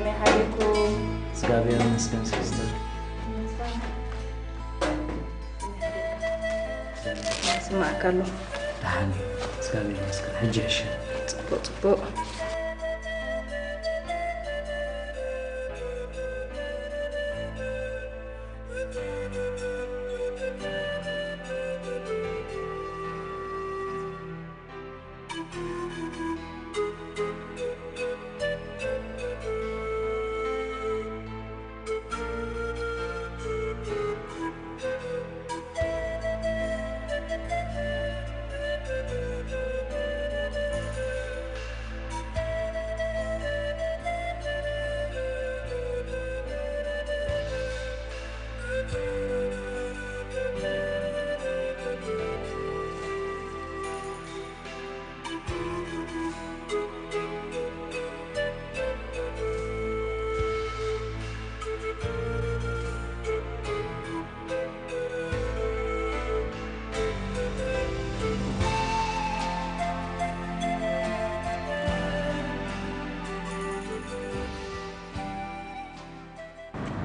ከመይ ሓዲርኩም? እግዚኣብሔር ይመስገን ሲስተር። ስማዕካ ኣሎ። ደሓን እየ። እግዚኣብሔር ይመስገን። ሕጂ ይሕሸ። ጽቡቕ፣ ጽቡቕ።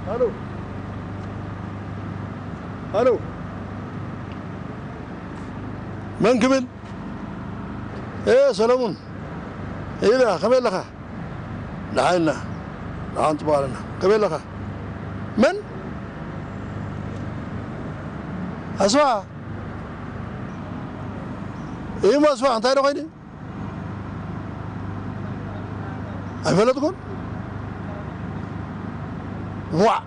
ሃሎ፣ ሃሎ፣ መን ክብል? ኤ ሰለሙን፣ ኢላ ከመይ ኣለኻ? ደሓን ኢና፣ ደሓን ጽቡቕ ኣለና። ከመይ ኣለኻ? መን? ኣስፋ? እሞ ኣስፋ እንታይ ዶ ኾይኑ? ኣይፈለጥኩን። ዋዕ!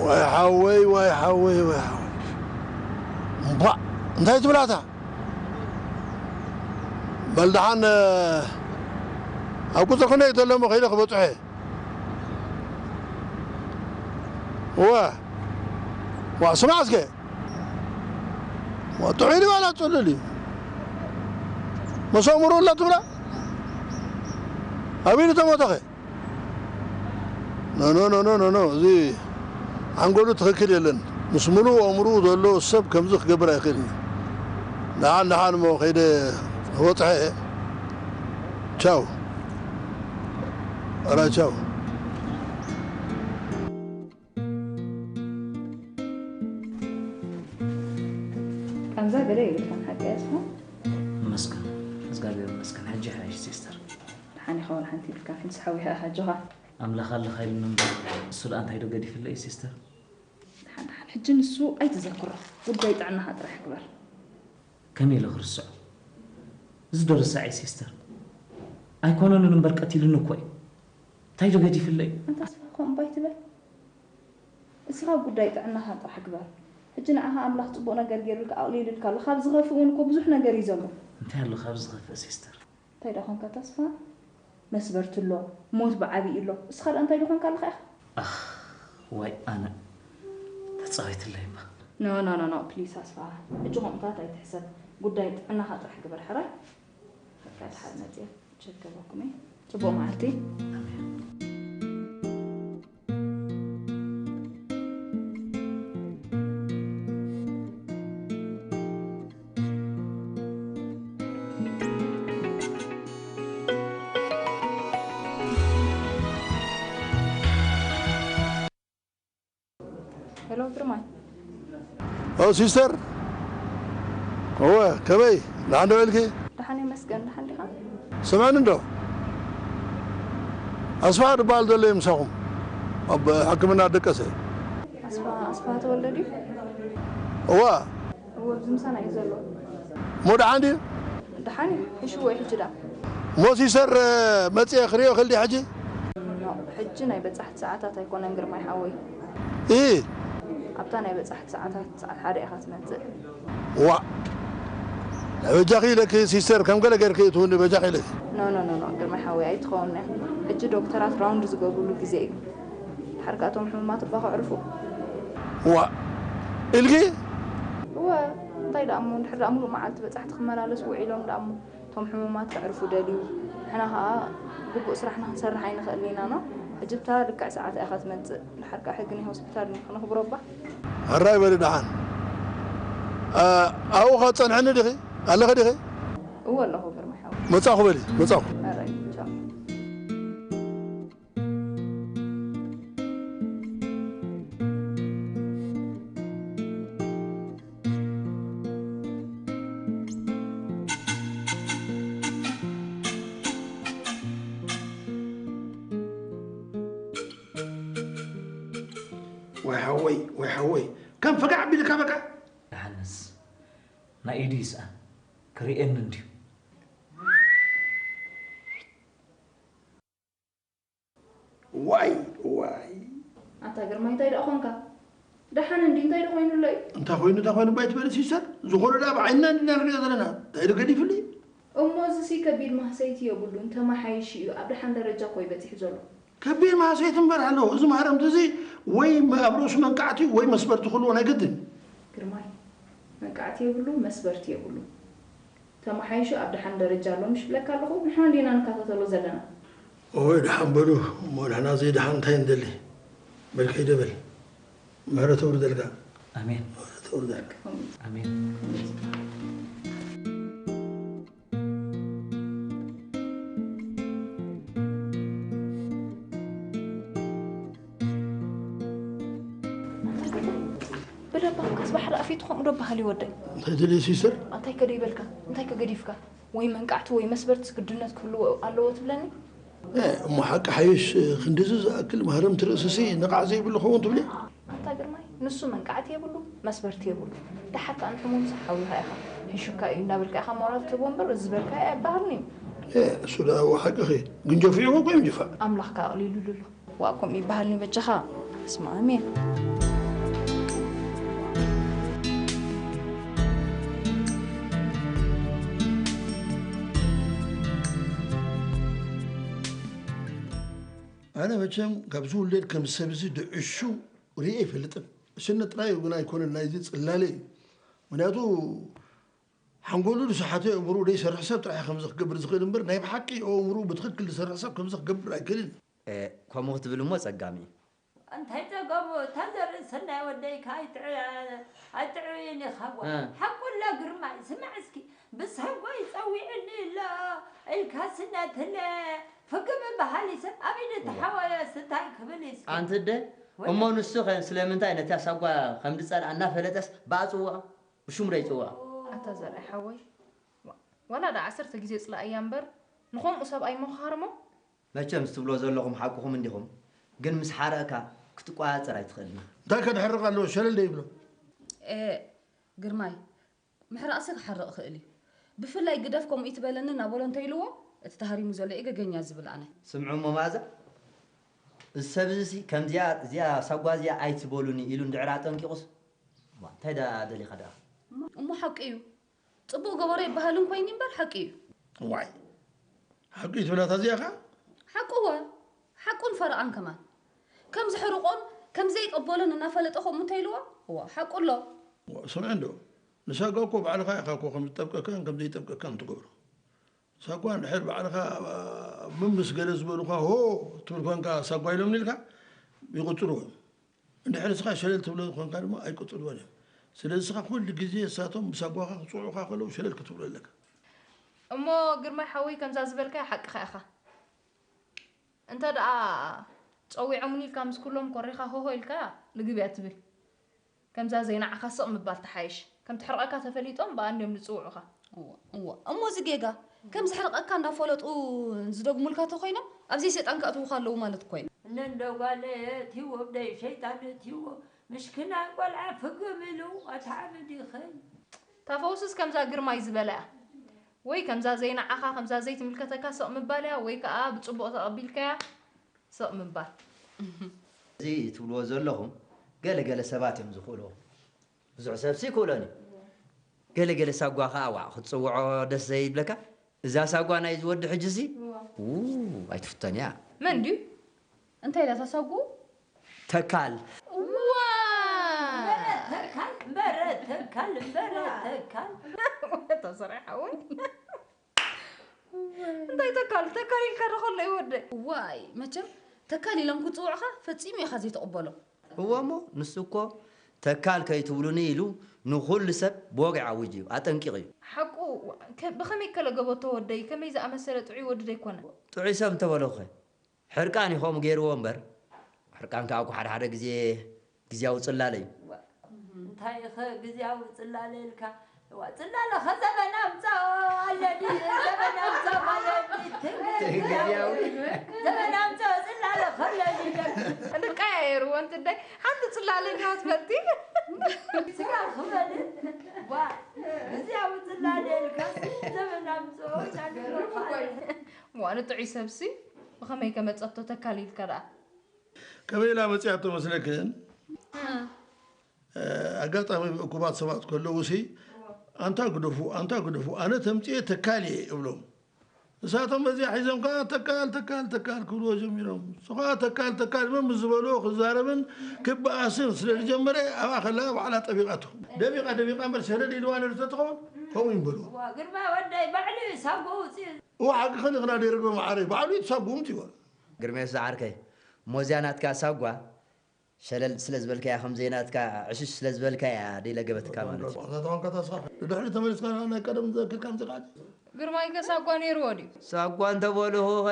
ዋይ ሓወይ፣ ዋይ ሓወይ፣ ዋይ ሓወይ። እምቧ! እንታይ ትብላታ? በል ደሓን፣ ኣብ ቁጽሪ ክንደይ ተለሞ ከይደ ክበጽሖ እየ። እወ። ዋዕ፣ ስማዕ እስከ። ዋዕ፣ ጥዑይ ድዩ ዋላ ጽሉል እዩ? መስ ኣእምሮ ኣላ ትብላ? ኣበይ ተሞተኸ? ኖ፣ ኖ፣ ኖ፣ ኖ፣ ኖ፣ ኖ። እዚ ሓንጎሉ ትኽክል የለን። ምስ ምሉእ ኣእምሮኡ ዘሎ ሰብ ከምዚ ክገብር ኣይኽእልን እዩ። ደሓን፣ ደሓን እሞ ከይደ ክበጽሐ እየ። ቻው። ኣራ ቻው። ቃንዛ ገለ የብልካን ሓቂ ኣስፋ? ይመስገን፣ እግዚኣብሔር ይመስገን። ሕጂ ይሓይሽ ሲስተር። ደሓን ኢኻ ዋላ ሓንቲ ኢልካ ክንስሓው ኢኻ ኣጆኻ። ኣምላኽ ኣለኻ ኢሉኒ እምበር፣ እሱ ደኣ እንታይ ዶ ገዲፍለይ ሲስተር? ደሓን፣ ደሓን። ሕጂ ንሱ ኣይትዘክሮ። ጉዳይ ጥዕናኻ ጥራሕ ግበር። ከመይ ኢለ ክርስዖ? እዚ ዶ ርሳዕ እዩ ሲስተር? ኣይኮነሉን እምበር ቀቲሉኒ እኮ እዩ። እንታይ ዶ ገዲፍለይ? ኣንታ ኣስፋ፣ ከምኡ እምባ ኣይትበል። እስኻ ጉዳይ ጥዕናኻ ጥራሕ ግበር። ሕጂ ንዓኻ ኣምላኽ ጽቡቕ ነገር ገይሩልካ፣ ኣቕሊሉልካ ኣሎ። ካብ ዝኸፍእ እውን እኮ ብዙሕ ነገር እዩ ዘሎ። እንታይ ኣሎ ካብ ዝኸፍእ ሲስተር? እንታይ ደኣ ኾንካ ተስፋ? መስበርቲ ኣሎ፣ ሞት ብዓቢኡ ኣሎ። እስኻ ደኣ እንታይ ደኣ ኾንካ ኣለኻ ኢኻ? ኣኽ፣ ዋይ ኣነ። ተጻዊትለይ እባ። ኖ፣ ኖ፣ ኖ፣ ኖ፣ ፕሊስ ኣስፋ። ሕጂ ከምኡታት ኣይትሕሰብ። ጉዳይ ጥዕናኻ ጥራሕ ግበር ሕራይ። በቃ ድሓር መጽየ ቸክ ክገብረኩም እየ። ጽቡቕ መዓልቲ። ኣሜን። ሄሎ ግርማይ። ኦ ሲስተር፣ እወ ከመይ ደሓን ዶ ውዒልኪ? ደሓን ይመስገን፣ ደሓን ዲኻ? ስምዕኒ እንዶ፣ ኣስፋ ዝበሃል ዘሎ እዩ ምሳኹም ኣብ ሕክምና ደቀሰ። ኣስፋ፣ ኣስፋ ተወልደ ድዩ? እዋ። እዎ፣ ኣብዚ ምሳና እዩ ዘሎ። እሞ ደሓን ድዩ? ደሓን እዩ፣ ሕሽዎ እዩ ሕጂ ደኣ። እሞ ሲስተር መጽየ ክርእዮ ክእል ድየ ሕጂ? ኖ፣ ሕጂ ናይ በጻሕቲ ሰዓታት ኣይኮነን ግርማይ ሓወይ። እ። ኣብታ ናይ በጻሕቲ ሰዓታት ሰዓት ሓደ ኢኻ ትመጽእ። ዋእ! ናይ በጃኺ ኢለኪ ሲስተር፣ ከም ገለ ጌርኪ እትውኒ በጃኺ ኢለኪ። ኖ፣ ኖ፣ ኖ፣ ኖ፣ ግርማይ ሓወይ ኣይትኸውን እያ። ሕጂ ዶክተራት ራውንድ ዝገብሩሉ ግዜ እዩ። ድሓር ከኣ እቶም ሕሙማት እባ ከዕርፉ። ዋእ! ኢልኪ? እወ፣ እንታይ ደኣ እሞ፣ እንድሕር ደኣ ሙሉእ መዓልቲ በጻሕቲ ክመላለሱ ውዒሎም ደኣ እሞ፣ እቶም ሕሙማት ከዕርፉ ደልዩ፣ ንሕና ኸኣ ግቡእ ስራሕና ክንሰርሕ ኣይንኽእልን ኢና፣ ኖ? ሕጂ ብታ ልክዕ ሰዓታ ኢኻ ትመጽእ። ድሓር ከኣ ሕጊ ናይ ሆስፒታል እዩ፣ ከነኽብሮ እባ። ሕራይ በሊ ደሓን። ኣ-፣ ኣብኡ ኸ ትጸንሕኒ ዲኺ? ኣለኺ ዲኺ? እወ ኣለኹ ግርማይ ሓወይ። መጻኹ በሊ፣ መጻኹ። ሕራይ፣ ቻው። ወይ ሓወይ፣ ወይ ሓወይ፣ ከም ፈጋዕ ኣቢልካ በቃ። ደሓንስ ናይ ኢዱ ይስኣን ክርእየኒ እንድዩ። ዋይ ዋይ። ኣታ ግርማይ እንታይ ደኣ ኾንካ? ደሓን እንዲ እንታይ ደኣ ኮይኑ ኣሎ እዩ? እንታይ ኮይኑ እንታይ ኮይኑ ባይ ትበል ሲስተር? ዝኾነ ደኣ ብዓይንና እንዲና ንሪኦ ዘለና። እንታይ ዶ ገዲፍሉ እዩ? እሞ እዚ ሲ ከቢድ ማህሰይቲ የብሉን፣ ተመሓይሹ እዩ፣ ኣብ ደሓን ደረጃ እኮ እዩ በጺሑ ዘሎ። ከቢድ ማህሰይቲ እምበር ኣሎ። እዚ ማህረምቲ እዚ ወይ መ-፣ ኣብ ርእሱ መንቃዕቲ ወይ መስበርቲ ክህልዎ ናይ ግድን። ግርማይ፣ መንቃዕቲ የብሉ፣ መስበርቲ የብሉ። ተመሓይሹ ኣብ ደሓን ደረጃ ኣሎ ምሽ ብለካ ኣለኹ፣ ንሕና እንዲና ንከታተሎ ዘለና። ኦይ፣ ደሓን በሉ እሞ፣ ንሕና ዘይደሓን እንታይ ንደሊ? በል ከይደ በል። ምሕረት ተውርደልካ። ኣሜን። ምሕረት ተውርደልካ። ኣሜን። በል ኣባ፣ ካስ ባሕሪ ኣፊትኹም ዶ በሃል እዩ ወደይ? እንታይ ትደልይ ሲስተር? እንታይ ከ ደይበልካ? እንታይ ከ ገዲፍካ? ወይ መንቃዕቲ ወይ መስበርትስ ግድነት ክህልዎ ኣለዎ ትብለኒ? እ፣ እሞ ሓቂ ሓይሽ ክንድዚ ዝኣክል ማህረምቲ ርእስሲ ንቓዕ ዘይብሉ ኸውን ትብሊ? ኣንታ ግርማይ፣ ንሱ መንቃዕቲ የብሉ፣ መስበርቲ የብሉ። ደሓር ከኣ ንሕሙምሲ ሓዊኻ ኢኻ። ሒሹካ እዩ እንዳበልካ ኢኻ ሞራል ትህቦ እምበር፣ እዚ ዝበልካዮ ኣይበሃልን እዩ። እ፣ እሱ ደኣ እዎ ሓቅኺ። ግን ጀፊዕዎ እኮ እዮም ጅፋዕ። ኣምላኽ ከኣ ኣቕሊሉሉ ኣሎ። ዋእ፣ ከምኡ ይበሃልኒ በጃኻ። በስመ ኣብ እየ። ኣነ መቸም ካብዚ ውልደት ከም ሰብ እዚ ድዕሹ ርእየ ኣይፈልጥን። እሽነት ጥራይ እዩ ግን ኣይኮነን፣ ናይዚ ጽላለ እዩ። ምኽንያቱ ሓንጎሉ ዝሰሓተ ኣእምሮኡ ዘይሰርሕ ሰብ ጥራሕ እዩ ከምዚ ክገብር ዝኽእል እምበር፣ ናይ ብሓቂ ኣእምሮኡ ብትኽክል ዝሰርሕ ሰብ ከምዚ ክገብር ኣይክእልን። እ፣ ከምኡ ክትብል እሞ ጸጋም እዩ። እንታይ ጸገሙ? እታ ዘርኢ ሰናይ ወደይካ ኣይጥዕ-፣ ኣይጥዕይን ኢኻ ጓል። እ። ሓቁ ኣሎ ግርማይ፣ ስማዕ እስኪ፣ ብሳጓይ ጸዊዕኒ ኣሎ ኢልካ ስነትለ ፍግ ምበሃል እዩ ሰብ ኣብ ኢድ እዋ። ተሓወየስ እንታይ ክብል እዩ እስኪ? ኣንቲ እደ፣ ወይ እሞ ንሱ ኸ ስለምንታይ ነታ ሳጓ ከም ዝጸልኣ እናፈለጠስ ብኣ ጽውዖ? ብሽሙ ዶ ይጽውዖ? ኣታ ዘርኣይ ሓወይ፣ ዋ-፣ ዋላ ደኣ ዓሰርተ ግዜ ጽላእያ እምበር፣ ንኸምኡ ሰብኣይ እሞ ክሃርሞ? መቸምስ ትብሎ ዘለኹም ሓቅኹም እንዲኹም፣ ግን ምስ ሓረቕካ ክትቆጻጸር ኣይትኽእልን ኢኻ። እንታይ ከድሕርቕ ኣለዎ? ሸለል ዶ ይብሎ? ኤ፣ ግርማይ፣ ምሕራቕሲ ክሓርቕ ይኽእል እዩ። ብፍላይ ግደፍ ከምኡ ይትበለኒ እናበሎ እንተኢልዎ፣ እቲ ተሃሪሙ ዘሎ እዩ ገገኛ ዝብል ኣነ። ስምዑ እሞ መኣዛ፣ እዚ ሰብ እዚሲ ከምዚኣ፣ እዚኣ ሳጓ እዚኣ ኣይትበሉኒ ኢሉ እንድሕር ኣጠንቂቑስ፣ እዋ፣ እንታይ ደኣ ደሊኻ ደኣ? እሞ ሓቂ እዩ። ጽቡቕ ገበሮ ይበሃል እንኮይኒ እምበር ሓቂ እዩ። ዋይ፣ ሓቂ እዩ ትብላ እታ እዚኣ ኸኣ? ሓቁ እወ፣ ሓቁን ፈረቓን ከማን። ከም ዘሕርቖን ከም ዘይቀበሎን እናፈለጠ ከምኡ እንተኢልዎ፣ እወ፣ ሓቁ ኣሎ። እዋ፣ ስምዒ እንዶ፣ ንሳጓ እኮ ባዕልኻ ኢኻ እኮ ከም ዝጠብቀካን ከም ዘይጠብቀካን ትገብሮ። ሳጓ እንድሕር ባዕልኻ፣ እ፣ ምምስ ገለ ዝበሉኻ ሆ ትብል ኮንካ ሳጓ ኢሎምኒ ኢልካ ይቕጽልዎ እዮም። እንድሕር ንስኻ ሸለል ትብሎ ኮንካ ድማ ኣይቅጽልዎን እዮም። ስለዚ ንስኻ ኩሉ ግዜ ንሳቶም ብሳጓኻ ክጽውዑኻ ከለዉ ሸለል ክትብሎ ኣለካ። እሞ ግርማይ ሓወይ ከምዛ ዝበልካያ ሓቅኻ ኢኻ። እንተ ደኣ ጸዊዖምኒ ኢልካ ምስ ኩሎም ኮሪኻ ሆሆ ኢልካ ልግብ እያ ትብል። ከምዛ ዘይንዓኻ ስቕ ምባል ትሓይሽ። ከም ትሕርቐካ ተፈሊጦም ብኣ እንድዮም ዝጽውዑኻ። እወ፣ እወ። እሞ እዚ ጌጋ ከም ዘሕርቐካ እንዳፈለጡ ዝደግሙልካ ተኾይኖም ኣብ ዘይሰይጣን ከእትዉኻ ኣለዉ ማለት እኮ እዩ። እነ እንዶ ጓለየ እትይዎ ብደይ ሸይጣን እትይዎ ምሽክና ቆልዓ ፍግም ኢሉ ኣትዓብድ ይኽእል። እታ ፈውስስ ከምዛ ግርማይ ዝበላ እያ። ወይ ከምዛ ዘይንዓኻ፣ ከምዛ ዘይትምልከተካ ስቕ ምባል እያ፣ ወይ ከኣ ብጽቡቕ ተቐቢልካያ ስቕ ምባል። እዚ ትብልዎ ዘለኹም ገለ ገለ ሰባት እዮም ዝኽእልዎ። ብዙሕ ሰብሲ ይክእሎን እዩ። ገለ ገለ ሳጓ ከኣ ዋዕ ክትጽውዖ ደስ ዘይብለካ? እዛ ሳጓ ናይዚ ወዲ ሕጂሲ? እዋ። ው፣ ኣይትፍቶን እያ። መን ድዩ? እንታይ ኢላ እታ ሳጉ? ተካል። ዋ! በረ ተካል፣ በረ ተካል፣ በረ ተካል። ተሰሪሓ እውን። እንታይ ተካል? ተካል ኢልካ ዶ ከሎ እዩ ወደይ? ዋይ፣ መቸም ተካል ኢሎም ክጽውዑኻ ፈጺሙ ኢኻ ዘይትቕበሎ። እወ እሞ፣ ንሱ እኮ ተካል ከይትብሉኒ ኢሉ ንኹሉ ሰብ ብወግዒ ኣዊጁ እዩ፣ ኣጠንቂቑ እዩ። ሓቁ፣ ከ-፣ ብኸመይ ከለገበቶ ወደይ? ከመይ ዝኣመሰለ ጥዑይ ወዲ ደይኮነ? ጥዑይ ሰብ እንተበለኹኸ? ሕርቃን እዩ ከምኡ ገይርዎ እምበር፣ ሕርቃን ከኣ እኮ ሓደ ሓደ ግዜ ግዝያዊ ጽላለ እዩ። ዋ፣ እንታይ ኢኸ ግዝያዊ ጽላለ ኢልካ? ዋ፣ ጽላለ ኸ ዘበን ኣምጽኦ ኣለኒ፣ ዘበን ኣምጽኦ ማለት ትግርኛ። ትግርኛ። ዘበን ኣምጽኦ ጽላለ ኸለኒ። እንቃየ ሩወን ትደይ ሓንቲ ጽላለኛ ትፈልጢ? ስጋ ክበልን ዋ እዚኣ ውፅላለ ኢልካ ዘመን ኣምፅኦ ኢና ንብሎ ምዃኑ ጥዑይ ሰብሲ ብኸመይ ከመጸቶ ተካል ኢልካ ደኣ ከመይ ኢላ መፅያቶ መስለክን ኣጋጣሚ እኩባት ሰባት ከለዉ ሲ ኣንታ ግደፉ ኣንታ ግደፉ ኣነ ተምፅኤ ተካል እየ እብሎም ንሳቶም በዚኣ ሒዞም ከዓ ተካል ተካል ተካል ክብልዎ ጀሚሮም ንሱ ከዓ ተካል ተካል መን ምስ ዝበልዎ ክዛረብን ክበኣስን ስለ ዝጀመረ ኣብኣ ከላ ባዕላ ጠቢቓቶ ደቢቓ ደቢቓ እምበር ሸለል ኢልዋ ነሩ ተትኸውን ከምኡ ይበልዎ ግርማ ወደይ ባዕሉ እዩ ሳጎ ውፅኡ እዋ ሓቅኽን ኢኽና ደርበ መዓረይ ባዕሉ እዩ ተሳጉምት ይበል ግርሜስ ዝዓርከይ እሞ እዚኣ ናትካ ሳጓ ሸለል ስለ ዝበልካያ ከም ዘይናትካ ዕሽሽ ስለ ዝበልካያ ደይ ለገበትካ ማለት እዩ። ንድሕሪ ተመሊስካ ናይ ቀደም ዘክርካ ምፅቃት ግርማይ ከ ሳጓ ነይርዎ ድዩ? ሳጓ እንተበልኹኸ?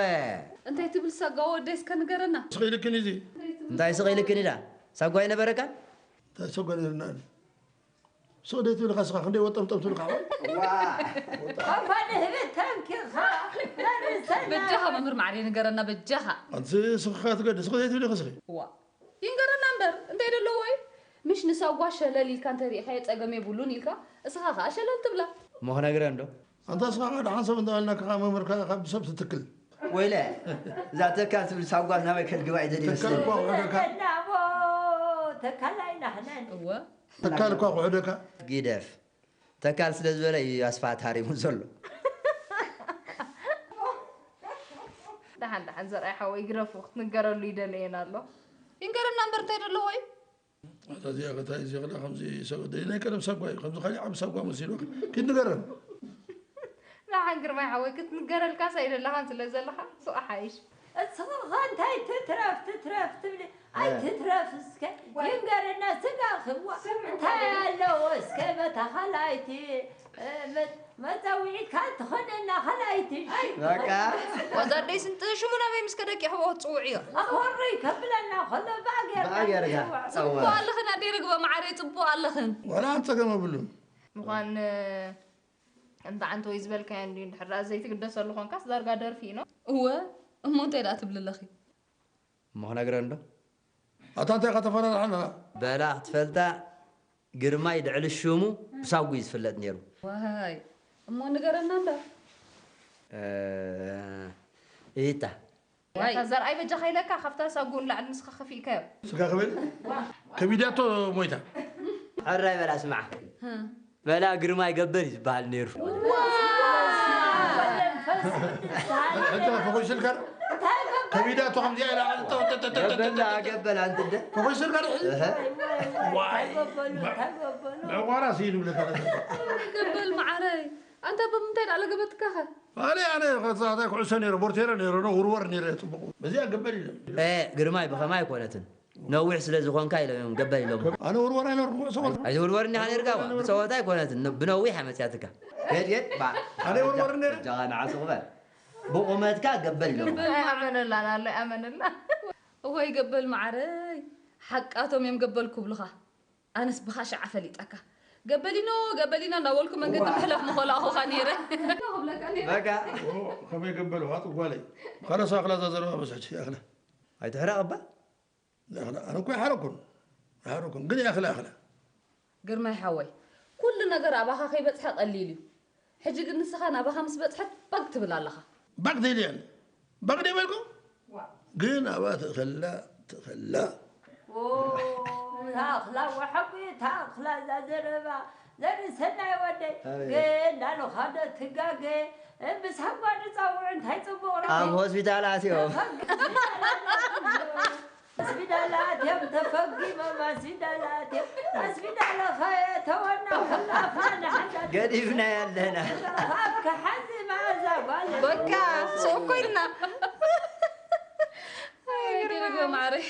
እንታይ ትብል ሳጓ ወደይ እስከ ንገረና። ስቕ ኢልክን እዚ። እንታይ ስቕ ኢልክን ኢላ? ሳጓ ኣይነበረካን? እንታይ ሳጓ ነይርና? ስቕ ደይ ትብል ኢኻ ስኻ ክንደይ ወጠምጠም ትብል ኢኻ ወይ? ኣባ ንህብት ተንኪኻ መርሰና በጃኻ መምህር ማዕረይ ንገረና በጃኻ። ኣንቲ ስኽኻ ትገድስ ስቕ ደይ ትብል ኢኻ ስኺ። ዋ ይንገረና እምበር እንታይ ደለዎ እዩ? ምሽ ንሳጓ ሸለል ኢልካ እንተሪእኻዮ ጸገም የብሉን ኢልካ እስኻ ኸኣ ሸለል ትብላ። እሞ ክነግረ እንዶ። ኣንታ እስኻ ኸኣ ደሓን ሰብ እንዳበልናካ ኸኣ መምህርካ ኢኻ ብሰብ ትትክል። ወይለ እዛ ተካል ትብል ሳጓ ናበይ ከድግባ እዩ ደልዩ መስለኒ። ተካላይ ናህነን እወ ተካል እኳ ክሕደካ። ግደፍ ተካል ስለ ዝበለ እዩ ኣስፍሃ ተሃሪሙ ዘሎ። ደሓን ደሓን ዘርኣይ ሓወይ ግደፉ ክትንገረሉ ይደለየን ኣሎ። ይንገረና እምበር እንታይ ደለዎ እዩ? ኣታ እዚኣ ከታ እዚ ክዳ ከምዚ ሰገደ ናይ ቀደም ሳጓ እዩ ከምዚ ካሊእ ዓቢ ሳጓ መሲሉ ኪድ ንገረን። ደሓን ግርማይ ሓወይ ክትንገረልካስ ኣይደለኻን ስለ ዘለኻ ሱቕ ሓይሽ። እስኺ እንታይ ትትረፍ ትትረፍ ትብሊ ኣይትትረፍ እስከ ይንገረና ስጋኺ እንታይ ኣለዎ እስከ በታ ካልኣይቲ መፀውዒትካ ትኾነና ካልኣይቲ በቃ ወዛደይ ስንጥ ሽሙ ናበይ ምስ ከደቂ ሕቦ ክትፅውዕዮ ኣኽወረይ ከብለና ከሎ ብኣገርና ብኣገርና ፅቡቕ ኣለኽን ኣደይ ርግበ መዓረይ ፅቡቕ ኣለኽን ዋላ ሓንቲ ፀገም የብሉን ምዃን እንተ ዓንተ ወይ ዝበልካዮ እንድዩ እንድሕር ደኣ ዘይትግደሰሉ ኾንካስ ዳርጋ ደርፊ ኢኖ እወ እሞ እንታይ ደኣ ትብሊ ኣለኺ እሞ ክነግረን ዶ ኣታ እንታይ ኢኻ ተፈራርሓና በላ ክትፈልጣ ግርማይ ልዕሊ ሽሙ ብሳጉ እዩ ዝፍለጥ ነይሩ ዋይ እሞ ንገረና እምበር እታ ዋይ። ኣታ ዘርኣይ በጃኻ ኢለካ ካብታ ሳጉ ንላዕሊ ንስኻ ከፊእካዮ። ስጋ ክብል ከቢዳቶ ሞይታ። ሕራይ በላ ስምዓ በላ ግርማይ ገበል እዩ ዝበሃል ነይሩ። ሕጂ ፈኾይስልካ ከቢዳቶ ከምዚኣ ኢላ ገበላ ገበል ኣንትደ ፈኾይስልካ ድሕዚ ዋይ ምዕቋራ ስኢሉ ብለካ ገበል መዓረይ ኣንታ ብምንታይ ዳኣ ለገበትካኸ? ኣነ ኣነ ከዛታ ኩዕሶ ነይረ ቦርቴረ ነይረ ነው ውርወር ነይረ ጽቡቕ በዚኣ ገበል ኢለ እ ግርማይ ብኸማይ ኣይኮነትን ነዊሕ ስለ ዝኾንካ ኢሎም እዮም ገበል ኢሎም ኣነ ውርወር ኣይነርኩ ኩዕሶ ኣይትውርወር እንዲኻ ነርካ ዋ ብፀወታ ኣይኮነትን ን- ብነዊሕ ኣመፅያትካ ሄድ ሄድ ባ ኣነ ውርወር ነይረ? ጃኻ ንዓሱ ክበል ብቑመትካ ገበል ኢሎም ኣመነላ ናለ ኣመነላ ወይ ገበል ማዓረይ ሓቃቶም እዮም ገበል ክብሉኻ ኣነስ ብኻ ሽዓ ፈሊጠካ ገበሊኖ ገበሊኖ እንዳበልኩ መንገዲ ምሕላፍ ምኾላኹኻ ነይረ ክብለካ ነይረ በቃ ከመይ ገበሉ ሃጡ ጓለይ ካለስ ኣኽላ እዛ ዘረባ በሰች ያኽላ ኣይትሕረቕ እባ ያኽላ ኣነ እኮ ይሓረኩን ይሓረኩን ግን ያኽላ ያኽላ ግርማይ ሓወይ ኩሉ ነገር ኣባኻ ከይበፅሐ ቀሊል እዩ ሕጂ ግን ንስኻ ናባኻ ምስ በፅሐት ባግ ትብል ኣለኻ ባግ ትብል እየን ባግ ዶ ይበልኩም ግን ኣብኣ ትእኸላ ትኸላ ታኽላ ወሓቂ ታኽላ እዛ ዘረባ ዘርኢ ሰናይ ወደይ ግን ዳንኻ ዶ ትጋገ ምስ ሃጓ ንፃውዑ እንታይ ፅቡቕ ኣብ ሆስፒታል ኣትዮም ስቢዳላት እዮም ተፈጊሞም ኣስቢዳላት እዮም ኣስቢዳለ ኸየተወና ኩላፍና ንሓዛ ገዲፍና ያለና ካብ ክሓዚ መኣዛ ጓል በቃ ሱቕ ኮይንና ማዕረይ